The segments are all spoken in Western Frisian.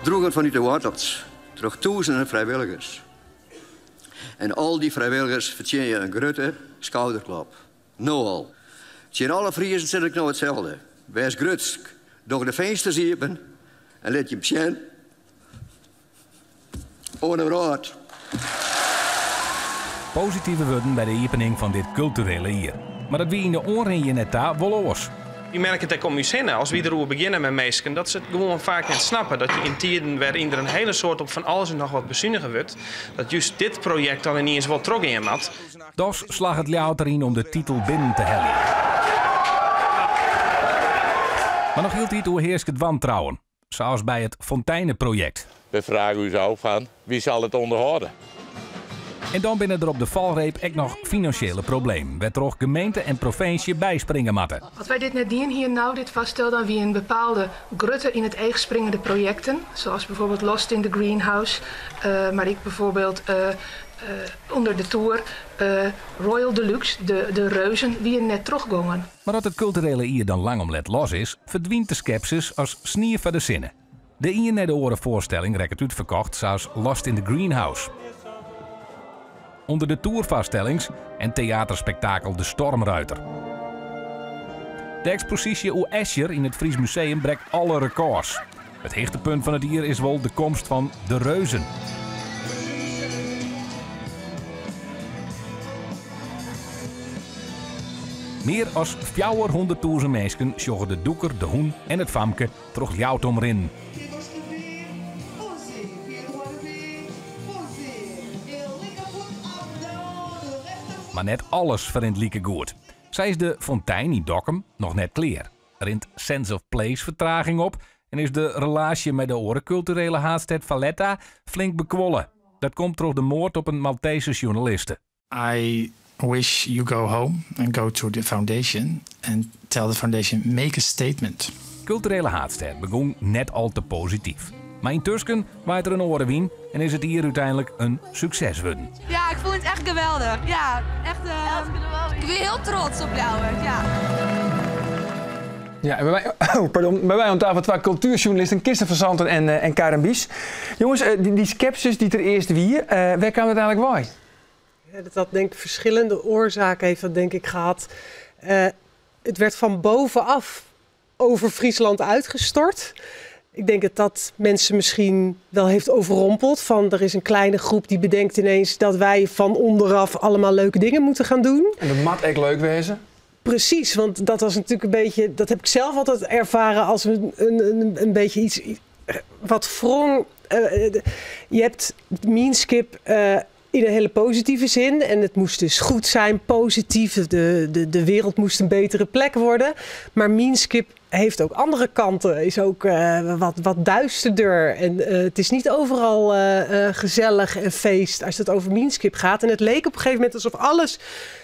Droegen fanút de woartels troch tûzenen frijwilligers. En al dy frijwilligers fertsjinje in grutte skouderklop. No al. Tsjin alle Friezen sis ik no itselde, wês grutsk, doch de finsters iepen en lit jim sjen oan de wrâld. Positive wurden by de iepening fan dit kulturele jier. Mar dat wie yn de oanrin hjir nei ta wol oars. Wy merke it ek om ús hinne, as wy deroer begjinne mei minsken, dat se it gewoan faak net snappe. Dat je yn tiden wêryn der in hele soad op fan alles en noch wat besunige wurdt, dat just dit projekt dan yniens wol trochgean moat. Dochs slagget Ljouwert deryn om de titel binnen te heljen. Mar noch hieltyd oerhearsket wantrouwen, sa as by it fonteineprojekt. We vragen ús ôf fan wie sil it ûnderhâlde? En dan binne der op de falreep ek noch finansjele problemen, wêrtroch gemeente en provinsje byspringe moatte. As wy dit net dien hienen no, dit foarstel, dan wienen bepaalde grutte yn it each springende projekten, zoals bijvoorbeeld Lost in the Greenhouse, mar ek bijvoorbeeld Under de Toer, Royal de Luxe, de Reuzen, wienen net trochgongen. Mar as it kulturele jier dan lang om let los is, ferdwynt de skepsis as snie foar de sinne. De ien nei de oare foarstelling rekket útferkocht, sa as Lost in the Greenhouse. Under de Toer-foarstellings en teaterspektakel De Stormruiter. De eksposysje oer Escher yn it Fries Museum brekt alle rekôrs. It hichtepunt fan it jier is wol de komst fan de Reuzen. Mear as 400.000 minsken sjogge de dûker, de hûn en it famke troch Ljouwert omrinnen. Mar net alles ferrint like goed. Sa is de fontein yn Dokkum noch net klear. Rint Sense of Place fertraging op en is de relaasje mei de oare kulturele haadstêd Valletta flink bekuolle. Dat komt troch de moard op in Maltese sjoernaliste. I wish you go home and go to the foundation and tell the foundation make a statement. Kulturele haadstêd begûn net al te posityf. Mar yntusken waait der in oare wyn en is it jier úteinlik in sukses wurden. Ja, ik fûn it echt geweldich. Ja, echt. Ik wie hiel trots op Ljouwert, ja. Ja, en by my, oh, pardon, by my oan tafel twa kultuersjoernalisten, Kirsten van Santen en, eh, en Karen Bies. Jonges, eh, dy, dy skepsis dy't der earst wie, eh, wêr kaam it eigenlik wei? Ja, dat had denk ik verschillende oorzaken heeft dat denk ik gehad. Het werd van bovenaf over Friesland uitgestort. Ik denk dat dat mensen misschien wel heeft overrompeld. Van er is een kleine groep die bedenkt ineens dat wij van onderaf allemaal leuke dingen moeten gaan doen. En dat moat ek leuk wêze. Precies, want dat was natuurlijk een beetje, dat heb ik zelf altijd ervaren als een beetje iets wat wrong. Je hebt Mienskip in een hele positieve zin. En het moest dus goed zijn, positief. De wereld moest een betere plek worden. Maar Mienskip heeft ook andere kanten. Is ook wat duisterder. En het is niet overal gezellig en feest als het over Mienskip gaat. En het leek op een gegeven moment alsof alles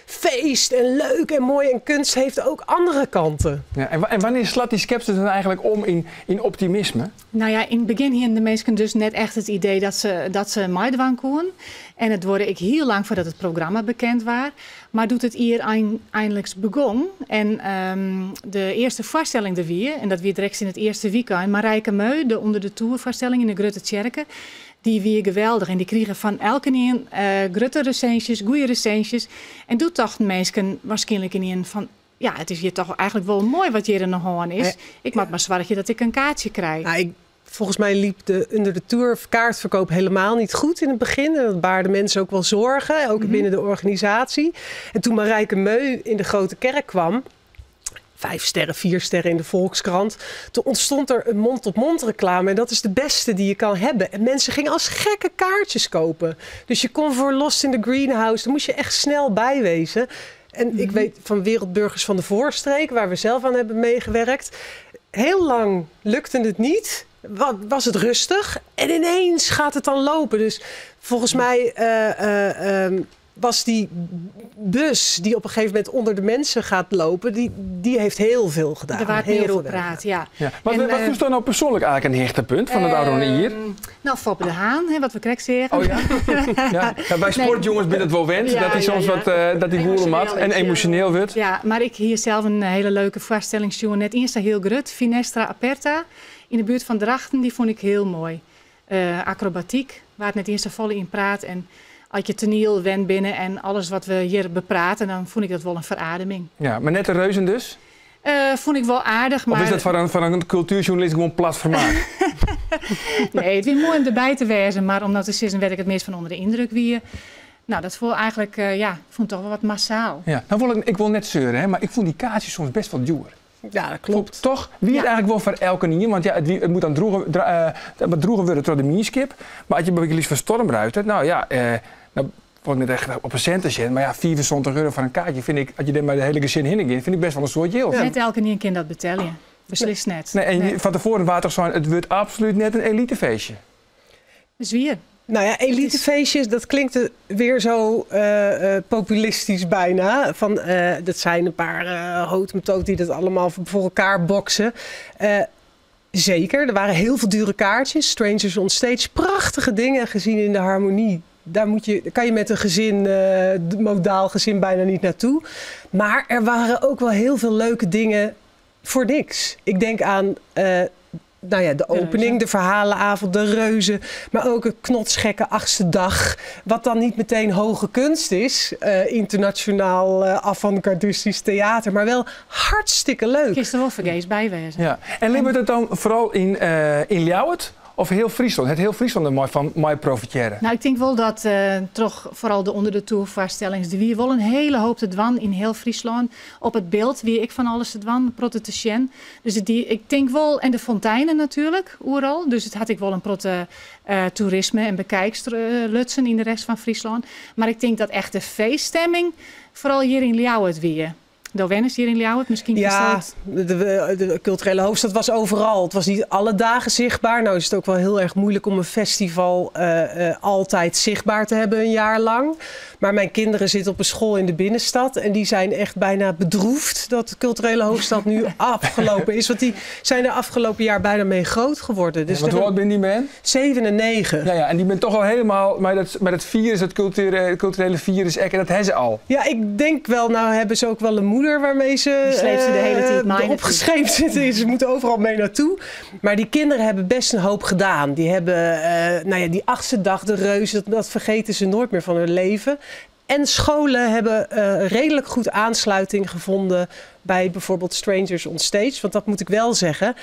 feest en leuk en mooi en kunst heeft ook andere kanten. Ja, en wannear slacht dy skepsis dan eigenlik om yn optimisme? Nou ja, yn it begjin hiene de minsken dus net echt it idee dat se meidwaan koene. En it duorre ek hiel lang foardat it programma bekend waard. Mar doe't it jier einliks begûn en de earste foarstelling der wie, en dat wie direkt yn it earste wykein, Marijke Meu, de Under de Toer foarstelling yn de Grutte Tsjerke, dy wie geweldich en dy krige fan elkenien grutte resinsjes, goede resinsjes. En doe tochten minsken waarskynlik ynienen fan, ja, it is hjir toch eigenlik wol moai wat hjir oan de hân is. Ik moat mar soargje dat ik in kaartsje krij. Nou, volgens mij liep de Under de Toer kaartverkoop helemaal niet goed in het begin. En dat baarde mensen ook wel zorgen, ook binnen de organisatie. En toen Marijke Meu in de Grote Kerk kwam, 5 sterren, 4 sterren in de Volkskrant, toen ontstond er een mond-tot-mond reclame. En dat is de beste die je kan hebben. En mensen gingen als gekke kaartjes kopen. Dus je kon voor Lost in the Greenhouse, daar moest je echt snel bij wezen. En ik weet van Wereldburgers van de Voorstreek, waar we zelf aan hebben meegewerkt. Heel lang lukte het niet. Was het rustig. En ineens gaat het dan lopen. Dus volgens mij was die bus die op een gegeven moment onder de mensen gaat lopen, die heeft heel veel gedaan. Der waard Heel mear veel oer werk praat, gedaan. ja. Ja. Wat is dan nou persoanlik eigenlik in hichtepunt fan it ôfrûne jier? Foppe de Haan, hè, wat we krekt seagen. Oh ja? Ja. Ja, wy sportjonges binne it wol wend, Ja, dat dy soms wat, dat dy gûle moat en Emoasjoneel is, ja. emosjoneel wurdt. Ja, mar ik hie sels in hiele leuke foarstelling sjoen, net iens sa hiel grut, Finestra Aperta, yn de buert fan Drachten, dy fûn ik hiel moai. Akrobatyk waard net iens safolle yn praat en as je toaniel wend binne en alles wat we hjir beprate, dan fûn ik dat wol in ferademing. Ja, mar net de reuzen dus? Fûn ik wol aardich, mar. Of is dat foar in kultuersjoernalist gewoan plat fermaak? Nee, it wie moai om derby te wêzen, mar om no te sizzen wêr't ik it meast fan ûnder de yndruk wie, no, dat foel eigentlik, ja, ik fûn it toch wol wat massaal. Ja, no wol ik, ik wol net seure, hè, mar ik fûn dy kaartsjes soms best wol djoer. Ja, dat klopt. Toch? Wie it eigentlik wol foar elkenien? Want ja, it, wie, it moat dan droegen, dra, it moat droegen wurde troch de mienskip. Mar as je bygelyks foar Stormruiter, no ja, no wol ik net echt op 'e sinten sjen, mar ja, 75 euro foar in kaartje fyn ik, as je dêr mei de hele gesin hinne gean, fyn ik best wol in soad jild. Net elkenien kin dat betelje. Beslist net. Nee, en fan tefoaren waard toch sein, it wurdt absolút net in elitefeestje. Swier. Nou ja, elitefeestjes, dat klinkt weer zo populistisch bijna. Van, dat zijn een paar uh, die dat allemaal voor elkaar boksen. Zeker, er waren heel veel dure kaartjes. Strangers on Stage, prachtige dingen gezien in de harmonie. Daar moet je, kan je met een gezin, modaal gezin, bijna niet naartoe. Maar er waren ook wel heel veel leuke dingen voor niks. Ik denk aan nou ja, de opening, de verhalenavond, de reuzen. Maar ook het knotsgekke achtste dag. Wat dan niet meteen hoge kunst is. Internationaal avant-gardistisch theater. Maar wel hartstikke leuk. Kinst der wol fergees by wêze. Ja. En libbet it dan foaral yn Ljouwert of hiel Fryslân? Hat hiel Fryslân der mei fan mei profitearre? No, ik tink wol dat troch foaral de Under de Toer foarstellings, der wie wol in hiele hoop te dwaan yn hiel Fryslân. Op it Bilt wie ek fan alles te dwaan, in protte te sjen. Dus it die, ik tink wol, en de fonteinen natuerlik, oeral. Dus it hat ek wol in protte toerisme en bekijks lutsen yn de rest fan Fryslân. Mar ik tink dat echt de feeststemming foaral hjir yn Ljouwert wie. Do wennest hjir yn Ljouwert, miskien Ja, de culturele hoofdstad was overal. Het was niet alle dagen zichtbaar. Nou is het ook wel heel erg moeilijk om een festival altijd zichtbaar te hebben een jaar lang. Maar mijn kinderen zitten op een school in de binnenstad. En die zijn echt bijna bedroefd dat de culturele hoofdstad nu afgelopen is. Want die zijn er afgelopen jaar bijna mee groot geworden. Dus ja, want hoe oud ben die man? 7 en 9. Ja, ja, en die bent toch al helemaal met dat virus, het culturele virus, en dat hebben ze al. Ja, ik denk wel, nou hebben ze ook wel een moeder waarmee ze, Die sleept ze de hele tijd mee opgescheept zitten. Ze moeten overal mee naartoe. Maar die kinderen hebben best een hoop gedaan. Die hebben, nou ja, die achtste dag, de reuzen, dat vergeten ze nooit meer van hun leven. En scholen hebben redelijk goed aansluiting gevonden bij bijvoorbeeld Strangers on Stage. Want dat moet ik wel zeggen.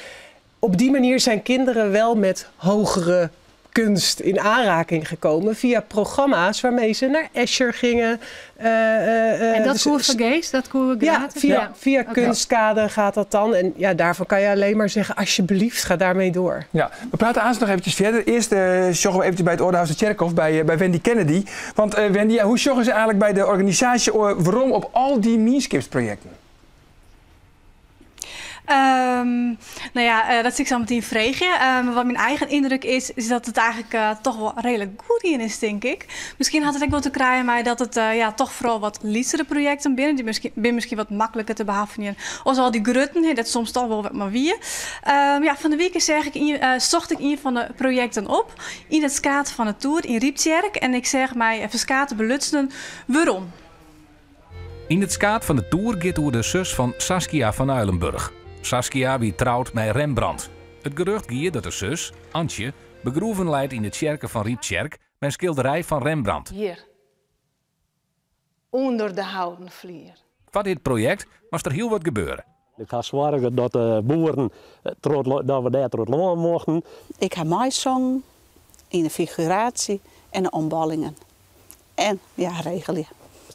Op die manier zijn kinderen wel met hogere kunst in aanraking gekomen via programma's waarmee ze naar Escher gingen. En dat koe fergees? Dat koe gratis? Ja, via Kunstkade gaat dat dan. En ja, daarvan kan je alleen maar zeggen, alsjeblieft, ga daarmee door. Ja, we praten aansluitend nog eventjes verder. Eerst sjoggen we eventjes bij het Ordehuis de Tjerkhof, bij Wendy Kennedy. Want Wendy, ja, hoe sjoggen ze eigenlijk bij de organisatie waarom op al die mienskipsprojecten? Nou ja, dat sil ik sa metien freegje. Wat myn eigen yndruk is, is dat it eigentlik toch wol reedlik goed gien is, tink ik. Miskien hat it ek wol te krijen mei dat it ja, toch foaral wat lytsere projekten binne. Dy binne miskien wat makliker te behaffeljen as al dy grutten, hè, dat soms toch wol wat mar wie. Ja, fan 'e wike seach ik ien, socht ik ien fan de projekten op yn it skaad fan 'e toer yn Ryptsjerk en ik seach mei ferskate belutsenen werom. Yn it skaad fan de toer giet oer de sus fan Saskia fan Uylenburgh. Saskia wie troud mei Rembrandt. It gerucht gie dat de sus, Antje, begroeven leit yn de tsjerke fan Ryptsjerk mei in skilderij fan Rembrandt. Hjir, ûnder de houten flier. Foar dit projekt moast der hiel wat gebeure. Ik ha soarge dat de boeren troch, dat we dêr troch it lân mochten. Ik ha meisongen yn de figuraasje en de omballingen. En ja, regelje.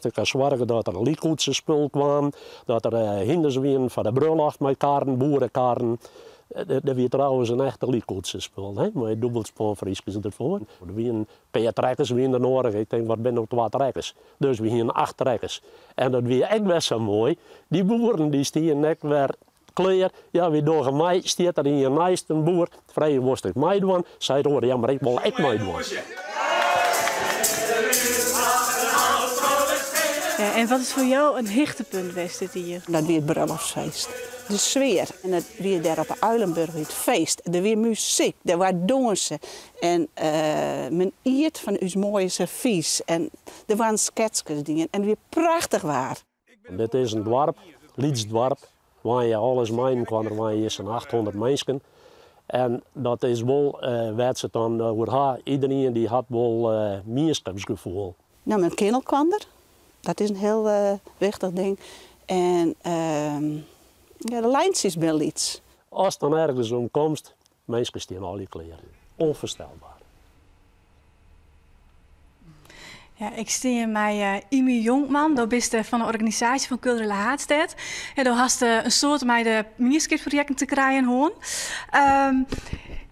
Ik ha soarge dat der lykkoetsespul kwam, dat der hynders wienen foar de brulloft mei karren, boerekarren. Der wie trouwens in echte lykkoetsespul, hè, mei dûbeldspanferyskes derfoar. Der wienen in pear trekkers wienen der noadich. Ik tink, wat binne no twa trekkers? Dus we hienen acht trekkers. En dat wie ek wer sa moai. Dy boeren dy stienen ek wer klear. Ja, wy dogge mei. Stiet der ien neist in boer, frege wolst ek meidwaan? Seit oare, ja, mar ik wol ek meidwaan. Ja, en wat is foar jo in hichtepunt west dit jier? Dat wie it brulloftsfeest. De sfear. En it wie dêr op 'e Uylenburgh wie it feest. Der wie muzyk, der waard dûnse. En men iet fan ús moaie servys. En der waarden sketskes dien. En it wie prachtich waar. Dit is in doarp, lyts doarp, waar je alles mei elkoar, waar je sa'n 800 minsken. En dat is wol wêr't se it dan oer ha, iderien dy hat wol mienskipsgefoel. No, men kin elkander, dat is in hiel wichtich ding. En ja, de lijntsjes binne lyts. Ast dan ergens omkomst, minsken stean allegear klear. Onvoorstelbaar. Ja, ik stean hjir mei uh, Imy Jonkman. Do bist fan de organisaasje fan Kulturele Haadstêd. Ja, do hast uh, in soad mei de mienskipsprojekten te krijen hân. Um,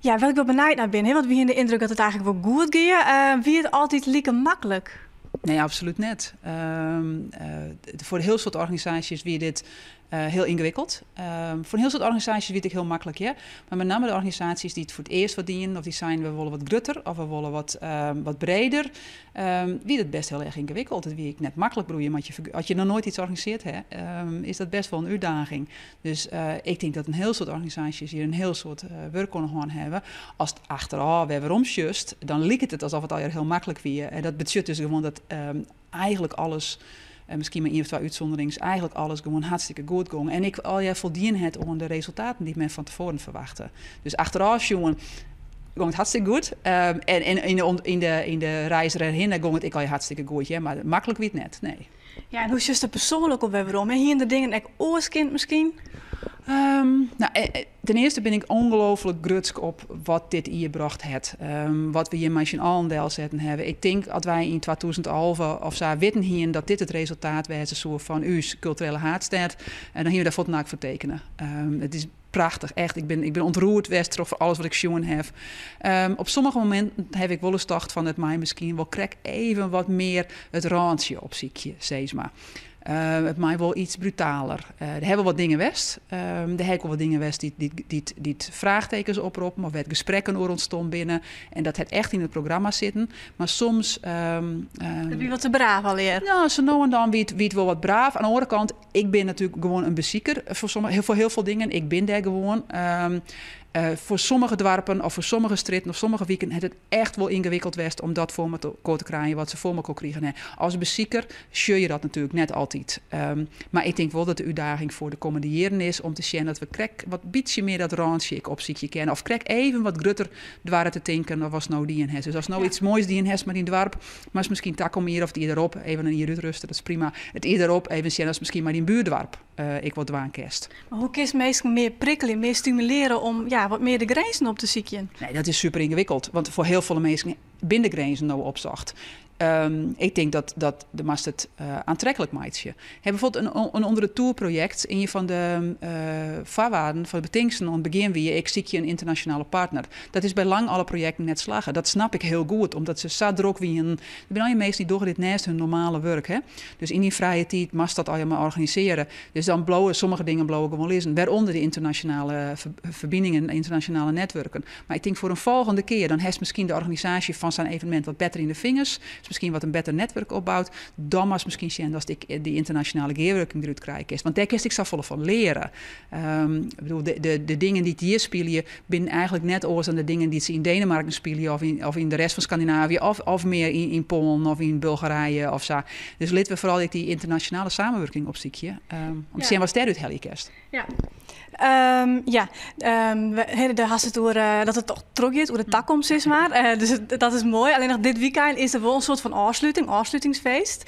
ja, wat ik wol benijd nei bin, hè, want we hiene de yndruk dat it eigentlik wol goed gie. Uh, wie it altyd like maklik? Nee, absolút net. Um, uh, foar in hiel soad organisaasjes wie dit uh, hiel yngewikkeld. Um, foar in hiel soad organisaasjes wie it ek hiel maklik, ja. Mar mei namme de organisaasjes dy't foar it earst wat dienen, of dy seinen we wolle wat grutter of we wolle wat, um, wat breder, um, wie dat bêst hiel erch yngewikkeld. It wie ek net maklik broeien, want je, as je noch noait iets organisearre ha, um, is dat bêst wol in útdaging. Dus uh, ik tink dat in hiel soad organisaasjes hjir in hiel soad uh, wurk oan hân hawwe. Ast achterôf wer werom sjochst, dan liket it asof it allegear hiel maklik wie. En dat betsjut dus gewoan dat um, eigentlik alles, en miskien mei ien of twa útsûnderings, eigentlik alles gewoan hartstikke goed gong. En ek allegear foldien hat oan de resultaten dy't men fan tefoaren ferwachte. Dus achterôf sjoen gong it hartstikke goed. Um, en en yn de, yn de, yn de reis derhinne gong it ek al hartstikke goed, ja, mar maklik wie it net, nee. Ja, en hoe sjochst der persoanlik op wer werom? Hiene der dingen ek oars kind miskien? Um, nou, ten earste bin ik ongelooflik grutsk op wat dit jier brocht hat. Um, wat we hjir mei syn allen delsetten hawwe. Ik tink as wy yn 2011 of sa witten hiene dat dit it resultaat wêze soe fan ús kulturele haadstêd, en dan hiene we dêr fuortendalik foar tekene. Um, it is prachtich, echt. Ik bin, ik bin ûntroerd west troch alles wat ik sjoen haw. Um, op sommige mominten haw ik wolris tocht fan it mei miskien wol krekt even wat mear it rântsje opsykje, sis mar. Uh, it mei wol iets brutaler. Uh, der hawwe wat dingen west. Um, der hawwe ek wol wat dingen west dy't, dy't, dy't, dy't fraachtekens oproppen of wêr't gesprekken oer ûntstien binne. En dat hat echt yn it programma sitten. Mar soms. Um, um, wie wat te braaf allegear. No, sa no en dan wie it, wie it wol wat braaf. Oan de oare kant, ik bin natuerlik gewoan in besiker foar, sommige, foar hiel folle dingen. Ik bin dêr gewoan. Um, uh, foar sommige doarpen of foar sommige strjitten of sommige wiken hat it echt wol yngewikkeld west om dat foar mekoar te krijen wat se foar mekoar krigen hawwe. As besiker sjogge je dat natuerlik net altyd. Um, mar ik tink wol dat de útdaging foar de kommende jierren is om te sjen dat we krekt wat bytsje mear dat rântsje ek opsykje kinne. Of krekt even wat grutter doare te tinken as watst no dien hast. Dus ast no ja. iets moais dien hast mei dyn doarp, moatst miskien takom jier of it jier derop even in jier útrêste, dat is prima. It jier derop even sjen ast miskien mei dyn buordoarp uh, ek wat dwaan kinst. Mar hoe kinst minsken mear prikkelje, mear stimulearje om ja, wat mear de grinzen op te sykjen? Nee, dat is super yngewikkeld. Want foar hiel folle minsken binne de grinzen no opsocht. Um, ik tink dat, dat do moatst it uh, oantreklik meitsje. Ha byfoarbyld in, in ûnder de toerprojekt, ien fan de uh, foarwaarden fan de betingsten oan it begjin wie ik sykje in ynternasjonale partner. Dat is by lang alle projekten net slagge. Dat snap ik hiel goed, omdat se sa drok wienen. Der binne allegear minsken dy't dogge dit neist hun normale wurk. Hè? Dus yn dyn frije tiid moatst dat allegear mar organisearje. Dus dan bliuwe sommige dingen bliuwe gewoan lizzen. Wêrûnder de ynternasjonale ferbiningen, ynternasjonale netwurken. Mar ik tink foar in folgjende kear, dan hast miskien de organisaasje fan sa'n evenemint wat better yn de fingers. Is miskien wat in better netwurk opboud. Dan moatst miskien sjen datst ek dy ynternasjonale gearwurking derút krije kinst. Want dêr kinst ek safolle fan leare. Um, ik bedoel, de, de, de dingen dy't hjir spylje, binne eigentlik net oars dan de dingen dy't se yn Denemarken spylje of yn, of yn de rest fan Skandinavië of, of mear yn, yn Poalen of yn Bulgarije of sa. Dus litte we foaral ek dy ynternasjonale samenwurking opsykje. Um, om te sjen watst dêrút helje kinst. Ja. Um, ja, um, we, dêr hast it oer uh, dat it toch trochgiet, oer de takomst sis mar. Uh, dus it, dat is moai. Allinnich dit wykein is der wol in soart fan ôfsluting, ôfslutingsfeest.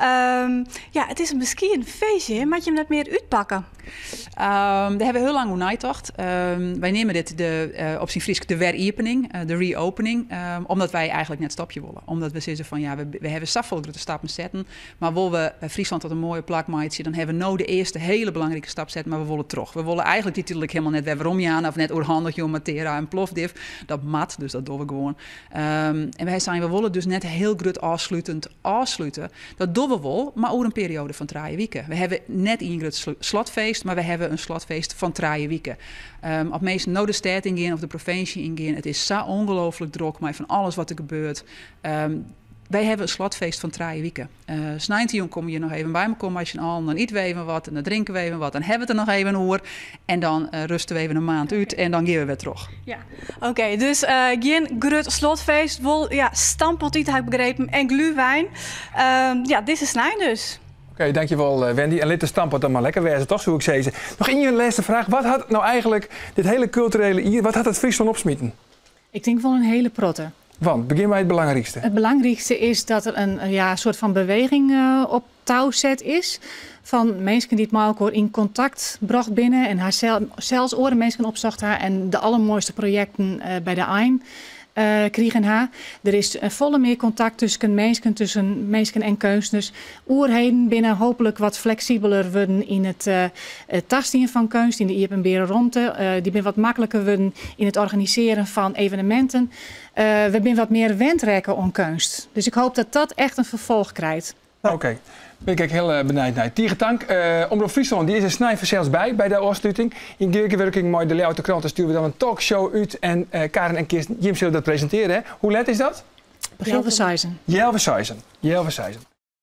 Um, ja, it is in beskieden feestje, moatte je him net mear útpakke? Um, dêr hawwe we hiel lang oer neitocht. Um, wy neame dit de, uh, op syn Frysk de weriepening, uh, de reopening, um, omdat wy eigentlik net stopje wolle. Omdat we sizze fan ja, we, we hawwe safolle grutte stappen setten, mar wolle we Fryslân tot in moaie plak meitsje, dan hawwe we no de earste hiele belangrike stap setten, mar we wolle troch. We wolle eigentlik dy titel ek hielendal net wer werom jaan of net oerhandigje oan Matera en Plovdiv. Dat moat, dus dat dogge we gewoan. Um, en wy seinen, we wolle dus net hiel grut ôfslutend ôfslute. Dat dogge we wol, mar oer in perioade fan trije wiken. We hawwe net ien grut slotfeest, mar we hawwe in slotfeest fan trije wiken. Um, as minsken no de stêd yngean of de provinsje yngean, it is sa ongelooflik drok mei fan alles wat der gebeurt. Um, wy hawwe in slotfeest fan trije wiken. Uh, sneintejûn komme je noch even by mekoar mei syn allen, dan ite we even wat en dan drinke we even wat, dan hawwe we it der noch even oer. En dan uh, rêste we even in maand út en dan gean we wer troch. Ja, oké, okay, dus uh, gjin grut slotfeest, wol ja, stamppot ite, ha ik begrepen, en glühwein. Uh, ja, dizze snein dus. Oké, dankjewol Wendy. En lit de stamppot dan mar lekker wêze, toch soe ik sizze. Noch ien lêste fraach. Wat hat no eigentlik dit hiele kulturele jier, wat hat it Fryslân opsmiten? Ik tink wol in hiele protte. Want, begjin mei it belangrykste. It belangrykste is dat der in ja, soart fan beweging op tou set is. Fan minsken dy't mei elkoar yn kontakt brocht binne en har sels oare minsken opsocht ha en de allermoaiste projekten by de ein krigen ha. Der is folle mear kontakt tusken minsken, tusken minsken en keunstners. Oerheden binne hooplik wat fleksibeler wurden yn it tastien fan keunst yn de iepenbiere romte. Dy binne wat makliker wurden yn it organisearjen fan eveneminten. We binne wat mear wend rekke oan keunst. Dus ik hoop dat dat echt in ferfolch krijt. Oké, bin ik ek hiel benijd nei. Tige tank. Omrop Fryslân dy is der snein fansels by, by de ôfsluting. Yn gearwurking mei de Ljouwerter Krante stjoere we dan in talkshow út en Karin en Kirsten, jim sille dat presintearje, hè? Hoe let is dat? Healwei seizen. Healwei seizen. Healwei seizen.